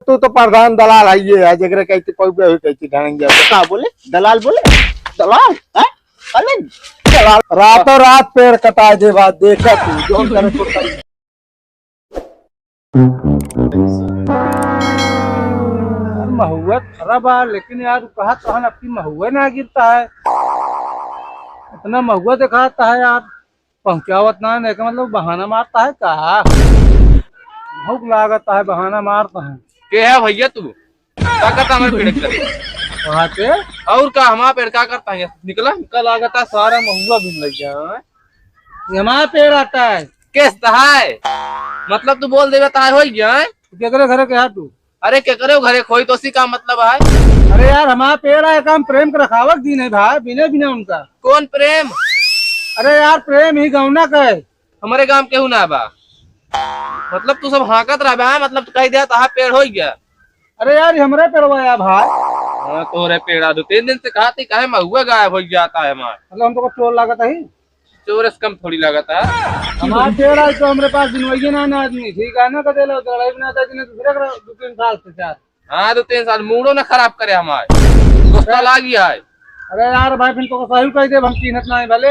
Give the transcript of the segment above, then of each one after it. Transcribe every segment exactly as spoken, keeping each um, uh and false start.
तू तो प्रधान दलाल है ये है, जेकरे कहती पौबे हुई कहती ढांग जा। का बोले? दलाल बोले? दलाल? हैं? अरे दलाल। रातों रात पेड़ कटा दे बात, देखा तू, जो करे तो कर। यार, महुआ खरा बा, लेकिन यार, कहा तहन अब की महुआ ना गिरता है। इतना महुआ दिखाता है यार, पहुँचावत ना है, नहीं का मतलब बहाना मारता है का? भूख लागता है, बहाना मारता है। के है भैया तू? का करता हमारे पेड़ करे? वहाँ पे? और का हमारा पेड़ का करता है? निकला, निकल आ गता सारा महुआ भी लग गया है। ये हमारा पेड़ आता है। किस तहाय? मतलब तू बोल देवे तहाय हो गया है? केकरे घरे के है तू? अरे केकरे घरे खोई तो उसी का मतलब है। अरे यार हमारा पेड़ है, काम प्रेम के रखावक दिन है भाई, बिना बिना उनका। कौन प्रेम? अरे यार प्रेम ही गौना का है। हमारे गांव केहू ना बा। मतलब तू सब हाँकत रहबे, हाँ? मतलब तू कह दिया तहार पेड़ हो गया। अरे यार, ये हमरे पेड़वा है भाई। हाँ, तोरे पेड़ा दो तीन दिन से कहा थी, काहे महुआ गायब हो जाता है हमार? मतलब हम तो को चोर लागत है। चोर से कम थोड़ी लागत है। हमार पेड़ है तो हमरे पास बिनवाइए ना, ना आदमी, ठीक है ना, कदे लो, लड़ाई बना था, दूसरे का दो तीन साल से चार। हाँ, दो तीन साल मूडो ना खराब करे हमार। गुस्सा लागी है। अरे यार भाई, फिर तो सही कह दे, हम चिन्हत ना है भले।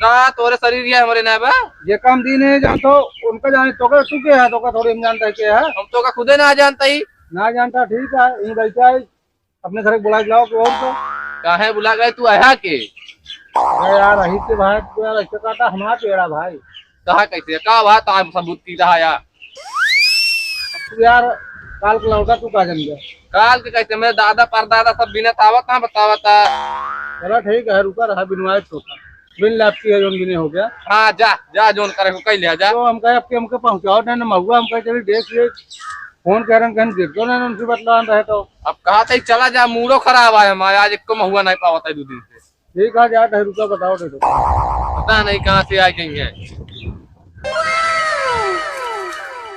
का तोरे शरीर ये हमरे ना बा? ये काम दिन है, जान तो उनका जाने, तो का तू के है, तो का थोड़ी हम जानता है के है। हम तो का खुदे ना जानता ही। ना जानता, ठीक है, यहीं बैठा है, अपने घर बुला के लाओ, तो और तो। काहे बुला गए तू, आया के? अरे यार, अही के भाई, तू यार, ऐसे कहता हमारा पेड़ा भाई। कहा कैसे? का बात, आप सबूत की रहा यार? तू यार, काल के लौटा, तू का जान गया? काल के कैसे? मेरे दादा परदादा सब बिनत आवत ना बतावत है। चला ठीक है, रुका रहा, बिनवाए छोटा। बिन लापसी है, जोन बिने हो गया। हाँ, जा, जा, जोन करे को कह लिया, जा। तो हम कहे, अब के हमके पहुँचाओ ना, ना महुआ, हम कहे, चलिए देख ले। फोन कह रहे हैं, कहीं गिर तो ना, उनसे बतलान रहे तो। अब कहा था, चला जा, मूडो खराब है हमारे, आज एक को महुआ नहीं पावत है दो दिन से। ठीक है, जा, ढेर रुपया बताओ, दे दो। पता नहीं कहाँ से आ गई हैं।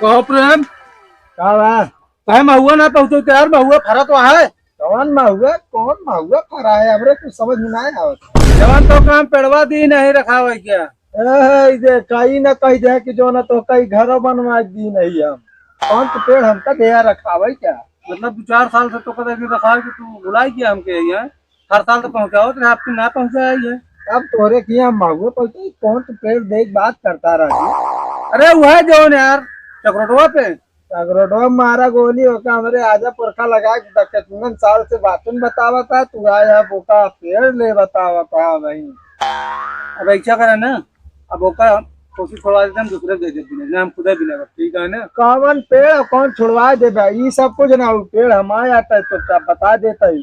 कहो प्रेम। का बा? काहे महुआ ना पहुँचो यार, महुआ फरा तो है। कौन महुआ, कौन महुआ फरा है? हमरे कुछ समझ में ना आवत। जवान तो काम पेड़वा दी नहीं रखा हुआ क्या? ए, ई दे, कहीं ना कहीं दे कि जो ना तो कहीं घर बनवा दी नहीं हम। कौन तो पेड़ हमका दे रखावे क्या? मतलब दो चार साल से तो कदे भी रखा है कि तू बुलाई किया हमके यहाँ। हर साल तो पहुँचावत रहे, आपके ना पहुँचाया ये। अब तोहरे किया महुआ पहुँचाई, कौन तो पेड़ देख बात करता रहा जी? अरे वो है जौन यार, चकरोटवा पे। चकरोटवा मारा गोली ओका, हमरे आजा पुरखा लगा के कितनन साल से बातन बतावत है, तू आया बोका पेड़ ले बतावत है भाई। अब ऐसा करे ना, अब ओका हम कोशिश छोड़वा देते, हम दूसरे के दे देते हैं, ना हम खुदे भी ना, ठीक है ना? कौन पेड़ और कौन छुड़वा देबे, ई सब कुछ ना, उ पेड़ हमारे आता है तो क्या बता देता है।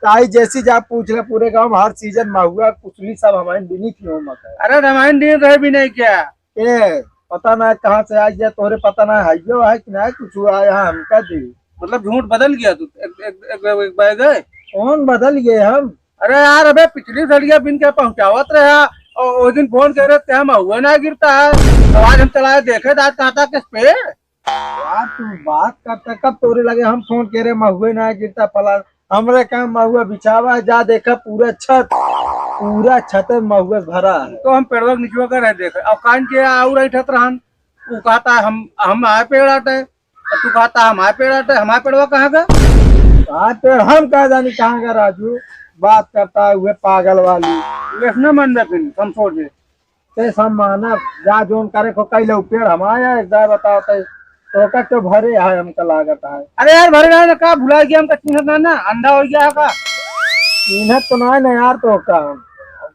ताई जैसी जा पूछ ले, पूरे गांव में हर सीजन महुआ कुसुली सब हमारे बिनी की हो मत है। अरे हमारे दिन रहे भी नहीं क्या? ए, पता ना कहाँ से आ गया, तोरे पता ना है यो है कि ना कुछ हुआ है, हाँ, हमका दी। मतलब झूठ बदल गया तू, एक, एक, एक, एक बैग है? कौन बदल गए हम? अरे यार, अबे पिछली सड़िया बिन के पहुंचावत रहा और उस दिन फोन करे ते हम हुआ ना गिरता है, तो आज हम चलाए देखे दांत काटा किस पे। यार तू बात करता, कब तोरे लगे हम फोन करे महुए ना गिरता फलान, हमरे काम महुआ बिछावा है, जा देखा पूरा छत, पूरा छत महुआ से भरा है। तो हम पेड़वा के निचवा कर रहे देखे, अब कान के आऊ रही ठत रहन, वो कहता हम, हम आए पेड़ आटे, और तू कहता हमारे पेड़ हटे, हमारे पेड़वा कहाँ का? कहाँ पेड़ हम कहाँ जानी कहाँ का राजू? बात करता है हुए पागल वाली। वैसने मन में फिर हम सोचे। ते सब मानव, जा जोन करे को कई लो पेड़ हमारे यहाँ एक दार बताओ ते, तो का क्यों भरे है हमका लागत है। अरे यार भरे ना, ना का भुला गया हमका चिन्हत ना, ना अंधा हो गया है का? चिन्हत तो ना है ना यार तो का।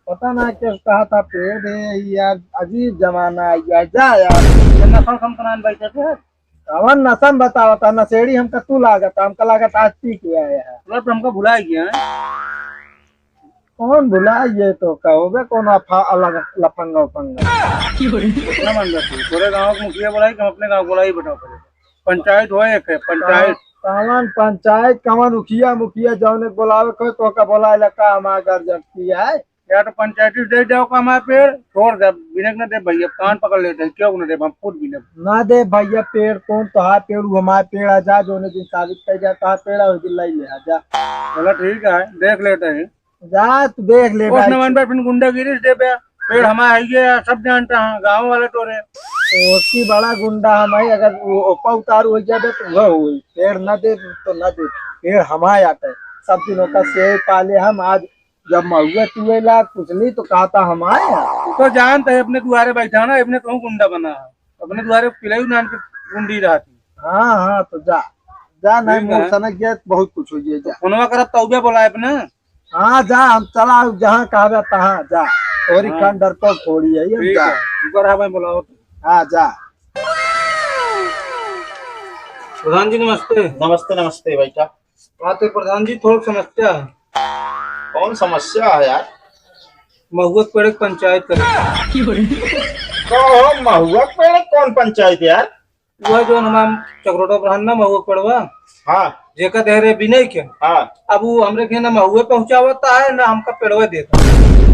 पता ना क्या कहा था पेड़ है यार, अजीब जमाना आ गया, जा यार। तो नफा कम कनान बैठे थे। कवन नशा में बतावता, नशेड़ी हमका तू लागत, हमका लागत आज पी के आया है। मतलब हमका भुला गया है। कौन भुला ये तो कहोगे, कौन अफा-, अलग लफंगा उफंगा। इतना मान जाते हैं। पूरे गांव के मुखिया बुलाई कि हम अपने गांव बुलाई बताओ पहले। पंचायत हो एक है, पंचायत। कवन पंचायत, कवन उखिया, मुखिया जौने बुलावे को तो का बुलाए लगा हमारा गर्जन किया है। या तो पंचायती से दे जाओ का हमारे पेड़, छोड़ दे, बिना के ना दे भैया, कान पकड़ लेते हैं, क्यों ना दे, हम खुद भी ना। ना दे भैया पेड़, कौन तोहार पेड़, वो हमारे पेड़ आ, जा जोने दिन साबित कर जा तोहार पेड़ आ, उस दिन लाई ले आ, जा। चलो ठीक है, देख लेते हैं। जा तू देख ले उस भाई। नमन पे फिर गुंडागिरी से दे बे। पेड़ हमार है ये, सब जानता है, गाँव वाला टोरे। ओसी बड़ा गुंडा हम है, अगर वो ओपा उतारू होइ जाबे तो वह होई। पेड़ ना दे तो ना दे, पेड़ हमार आटे। सब दिन ओका सेव पाले हम, आज जब महुआ तुएला कुछ नहीं तो कहता हमार। तो जानता है अपने दुआरे बैठा ना, अपने कहूँ गुंडा बना है, अपने दुआरे पिलाई नान के गुंडी रहती। हाँ, हाँ, तो जा, जा, नहीं ठीक मुँह है। सनक गया, बहुत कुछ हो गया, जा। फोनवा करब तौबे बोला अपने। हाँ, जा, हम चला, जहाँ कहबे तहाँ जा। तोरी हाँ। खान डरपोक थोड़ी है, ये ठीक जा। है, ऊपर आ भाई, बुलाओ तो। हाँ, जा। प्रधान जी, नमस्ते। नमस्ते, नमस्ते, बैठा। हाँ, तो प्रधान जी, थोड़ी समस्या है। कौन समस्या है यार? महुआ के पेड़ के पंचायत करे। तो महुआ के पेड़ के कौन पंचायत यार? वह जो हमार चकरोटा प्रधान ना महुआ के पेड़वा, हाँ। जेका दे रहे विनय के। हाँ। अब वो हमरे के ना महुए पहुँचावता है, ना हमका पेड़वा देता।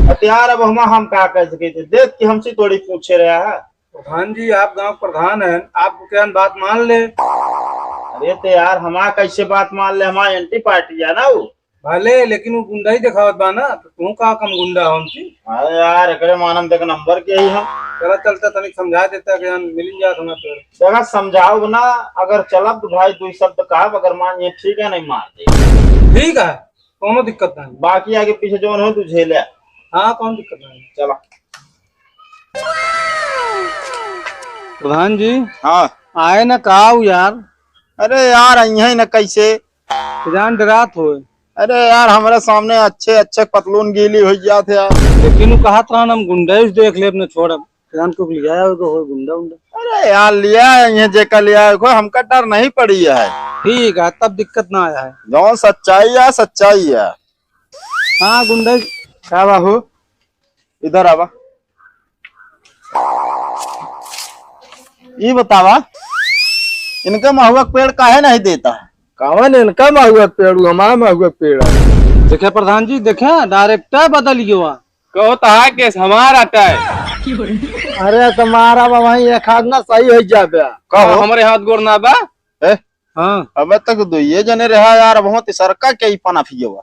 अरे यार, अब हम, हम का कर सके थे? देख के हमसे थोड़ी पूछे रहा है। प्रधान जी, आप गांव प्रधान हैं, आप क्या बात मान ले? अरे तो यार, हमार कैसे बात मान ले? हमार एंटी पार्टी है ना वो। भले, लेकिन वो गुंडा ही दिखावत बा ना, तो तू का कम गुंडा हो हमसे? अरे यार, एकरे मानम देख नंबर के ही हम। चला चलता तनिक समझा देता कि हम मिल जात हमें पेड़। देखा, समझाओ ना, अगर चलब तो भाई दो शब्द कहब, अगर मान ये ठीक है, नहीं मान दे। ठीक है, कोनो दिक्कत नहीं। बाकी आगे पीछे जौन हो तू झेले। हाँ, कौन दिक्कत नहीं। चला। प्रधान जी। हाँ। आए ना का हो यार? अरे यार, अइहे न कैसे? जान डरात होए। अरे यार, हमरे सामने अच्छे अच्छे पतलून गीली होइ जात है यार। लेकिन वो कहत रहन हम गुंडा ही देख ले, अपने छोड़, अब जान को लिया है, तो हो गुंडा उंडा। अरे यार, लिया है, ये जेका लिया है, कोई हमका डर नहीं पड़ी है। ठीक है, तब दिक्कत ना आया है। जौन सच्चाई है, सच्चाई है। हाँ, गुंडा। का बाबू? इधर आवा। ई बतावा, इनका महुआ के पेड़ काहे नहीं देता? कवन इनका महुआ के पेड़, उ हमारा महुआ के पेड़ है। देखे प्रधान जी, देखे, डायरेक्टर बदल गयो। कहो तो है केस हमारा आटा है। अरे तुम्हारा बा वहीं एक हाथ ना सही हो जाबे। कहो। हमारे हाथ गोड़ ना बा। ए, हाँ। अबे तक दुइये जने रहा यार, अब होते सरका के ही पना फियवा।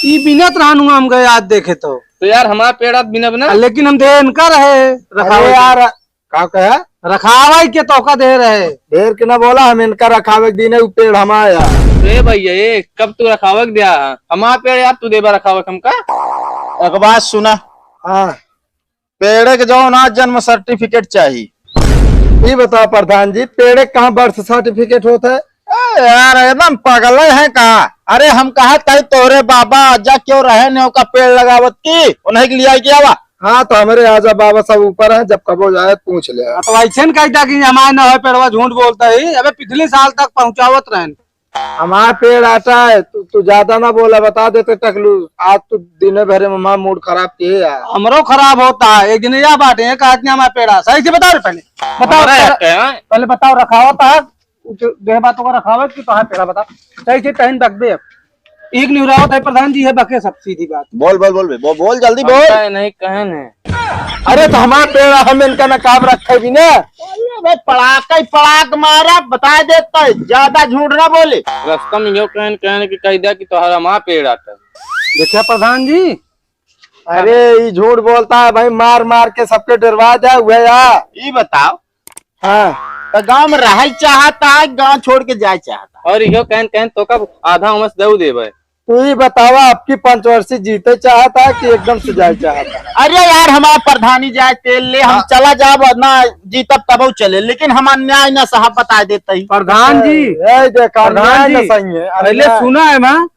ई बिनत रहनु हम गए आज देखे तो। तो यार हमारा पेड़ आत बिना बिना। आ, लेकिन हम दे इनका रहे, अरे रखावे के। यार, का कहे? रखावे के तो का दे रहे। ढेर के ना बोला, हम इनका रखावे के दिन है, उ पेड़ हमारा। ए भैया, ए, कब तू रखावे के दिया? हमारा पेड़ यार तू देबा रखावे के हमका? एक बात सुना। हाँ। पेड़े के जौन आज जन्म सर्टिफिकेट चाही। ई बताओ प्रधान जी, पेड़े के कहाँ बर्थ सर्टिफिकेट होत है? ए यार, एकदम पगले हैं का? अरे हम कहा ताई तोहरे बाबा अज्जा क्यों रहे ने ओका पेड़ लगावत की, उन्हें के लिए आई क्या बा? हाँ, तो हमारे आजा बाबा सब ऊपर हैं, जब कबो जाए पूछ ले। हाँ, तो ऐसे न कहता कि हमारे न है पेड़वा, झूठ बोलता ही। अबे पिछले साल तक पहुँचावत रहन। हमार पेड़ आटा है, तू, तू ज्यादा ना बोला, बता देते टकलू, आज तू दिन भरे में हमार मूड खराब किए यार। हमरो खराब होता है, एक दिन या बाटे, एक आदमी हमार पेड़ आ, सही से बताओ रे पहले, बताओ हमारा पहले, आटा है। पहले बताओ रखावत है, देह बातों का रखावत कि तोहार पेड़ा बता, सही से तहन बकबे अब। एक निहुरावत है प्रधान जी, है बके सब सीधी बात। बोल, बोल, बोल बे, बो-, बोल, जल्दी बोल। हमका ये नहीं कहन है। अरे तो हमार पेड़ हम इनका नकाब रखे भी ना। अरे भाई, पड़ाका ही पड़ाक मारा, बता देता है, ज्यादा झूठ ना बोले। रास्ता में यो कहन, कहन कि कह दिया कि तोहरा हमार पेड़ आता। देखा प्रधान जी। अरे, ई झूठ बोलता है भाई, मार मार के सबके डरवा दे, उहे या। ई बताओ। हाँ। तो गांव में रहल चाहता है, गांव छोड़ के जाए चाहता है। और यो कहन, कहन तो कब आधा उमस दऊ देबे। तू ही बतावा, आपकी पंचवर्षी जीते चाहता है कि एकदम से जाए चाहता है? अरे यार, हमारा प्रधानी जाए तेल ले, हम हाँ। चला जाब ना जीतब तबो चले, लेकिन हमार न्याय ना साहब बता देते ही। प्रधान जी, ए, ए, देखा, प्रधान न्याय जी, ना सही है। अरे पहले न्याय। सुना है माँ,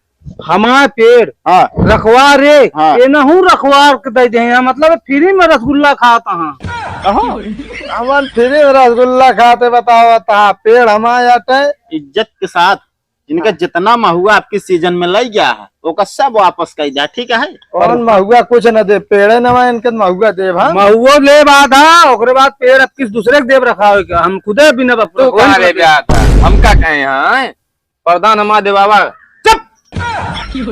हमार पेड़ हाँ। रखवा रे, हाँ। ये नहू रखवा के दे दे हैं, मतलब फ्री में रसगुल्ला खात हाँ। कहो, हमन फ्री में रसगुल्ला खाते बताओ, ता पेड़ हमार आटे। इज्जत के साथ इनका हाँ। जितना महुआ आपकी सीजन में लग गया है, ओका सब वापस कर दिया, ठीक है? कौन महुआ कुछ न दे, पेड़े नवा इनके महुआ देब हम। महुआ ले बाद, हाँ, ओकरे बाद पेड़ अब किस दूसरे के देब रखा हो क्या? हम खुदे बिना बप-, तू कौन कहाँ ले कर दे? गया था? हम का कहे हैं? प्रधान हमार देवावा। चुप।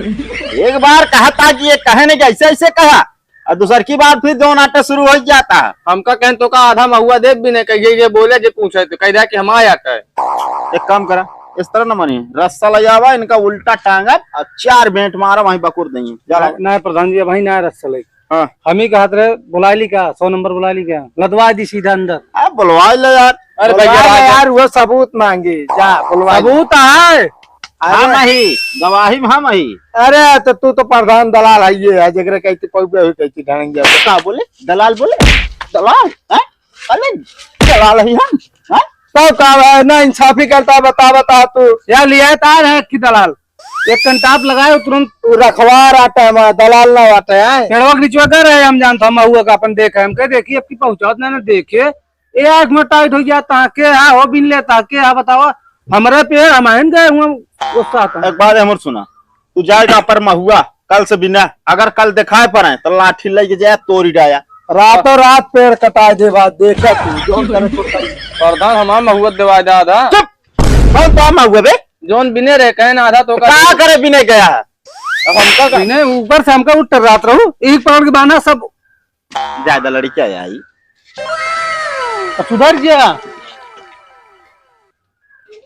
एक बार कहा था कि ये कहे नहीं कि ऐसे ऐसे कहा, और दूसर की बार फिर जौन आटा शुरू हो जाता है। हमका कहन तो का आधा महुआ देब भी नहीं, कहिए ये बोले जे पूछे तो कह दिया कि हमार आटा है। एक काम करा, इस तरह न मानिए, रस्सा ले आवा, इनका उल्टा टांगा और चार बेंट मारा, वहीं बकुर देंगे। जा ना, ना प्रधान जी, भाई ना रस्सा ले। हाँ। हम ही कहत रहे, बुलाइ ली का? सौ नंबर बुलाइ ली का? लदवाइ दी सीधा अंदर। आ, बुलवाइ ले यार। अरे बुलवाइ भैया, ले राज है। यार, वो सबूत मांगी। जा, बुलवाइ ले। सबूत है। अरे। हम ही, गवाही में हम ही। अरे, तो तू तो प्रधान दलाल है, ये है, जेकरे कहती पौबे हुई कहती ढांग जा। का बोले? दलाल बोले? दलाल? हैं? अरे, दलाल ही हम, हैं? तब का है, ना इंसाफी करता, बता, बता तू। या लिया तार है कि दलाल? एक कंटाप लगाए, तुरंत। तू रखवार आटा है, हमारा दलाल ना आटा है। पेड़वा के निचवा कर रहे, हम जानता हम महुआ का अपन देख है, हम कह देखी अब की पहुंचावत ना, ना देखे। ए आँख में टाइट हो गया, ताके हा हो बिन ले, ताके हा बतावा। हमरे पे हम आइन गए हुआ गुस्सा था। एक बात हमर सुना, तू जाएगा पर महुआ, कल से बिना, अगर कल दिखाए पड़े तो लाठी लेके जाए, तोरी डाया। रातों रात पेड़ कटाए दे बात, देखा तू, जोन करे तो कर। प्रधान हमार महुआ देवाए दादा। चुप! कौन तो महुआ बे? जोन बिने रहे, कहे ना आधा तो का करे बिने गया है? अब हमका का? बिने ऊपर से हमका उठ रात रहू, एक पकड़ के बाना सब। ज्यादा लड़किया आई। अब सुधर गया।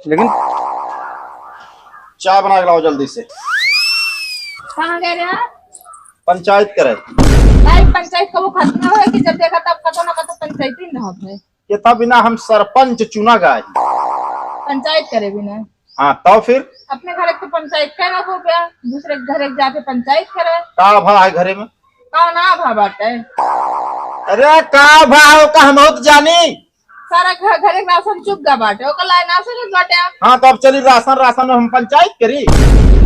लेकिन चाय बना के लाओ जल्दी से। कहाँ गए रहे आप? पंचायत करे। भाई, पंचायत कबो खत्म ना होए कि जब देखा तब कतो ना कतो पंचायती में रहत है। ये था बिना हम सरपंच चुना गए। पंचायत करे बिना। हाँ, तो फिर? अपने घर के पंचायत करे ना हो गया, दूसरे के घर के जाके पंचायत करे। का भा है घरे में? का ना भा बाटे? अरे का भा हो का हम बहुत जानी। सारा घर, घर के राशन चुक गा बाटे, ओकर लाए ना से बाटे। हाँ, तो अब चली राशन, राशन में हम पंचायत करी।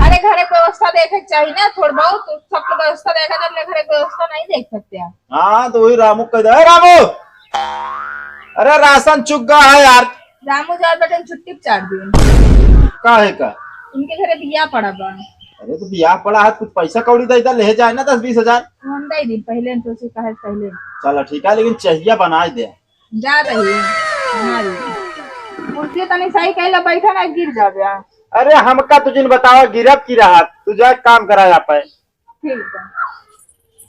अरे घर के व्यवस्था देखे के चाहिए ना, थोड़ा बहुत सबके व्यवस्था देखा, तो अपने घर के व्यवस्था नहीं देख सकते हैं। हाँ, तो वही रामू कह दे, "ए रामू, अरे राशन चुक गा है यार।" रामू जाए बेटे छुट्टी पे चार दिन। का है का? उनके घरे बियाह पड़ा बा। अरे तो बियाह पड़ा है, कुछ पैसा कौड़ी दे दे, ले जाए ना दस बीस हजार। हम दे दी पहले, तो से कहे पहले। चला ठीक है, लेकिन चहिया बनाए दे। जा रही, बना रही। कुर्सी तनी सही कइला, बैठा ना गिर जाबे। अरे हमका तू जिन बतावा गिरब की रहत, तू जा काम करा जा पाए। ठीक बा।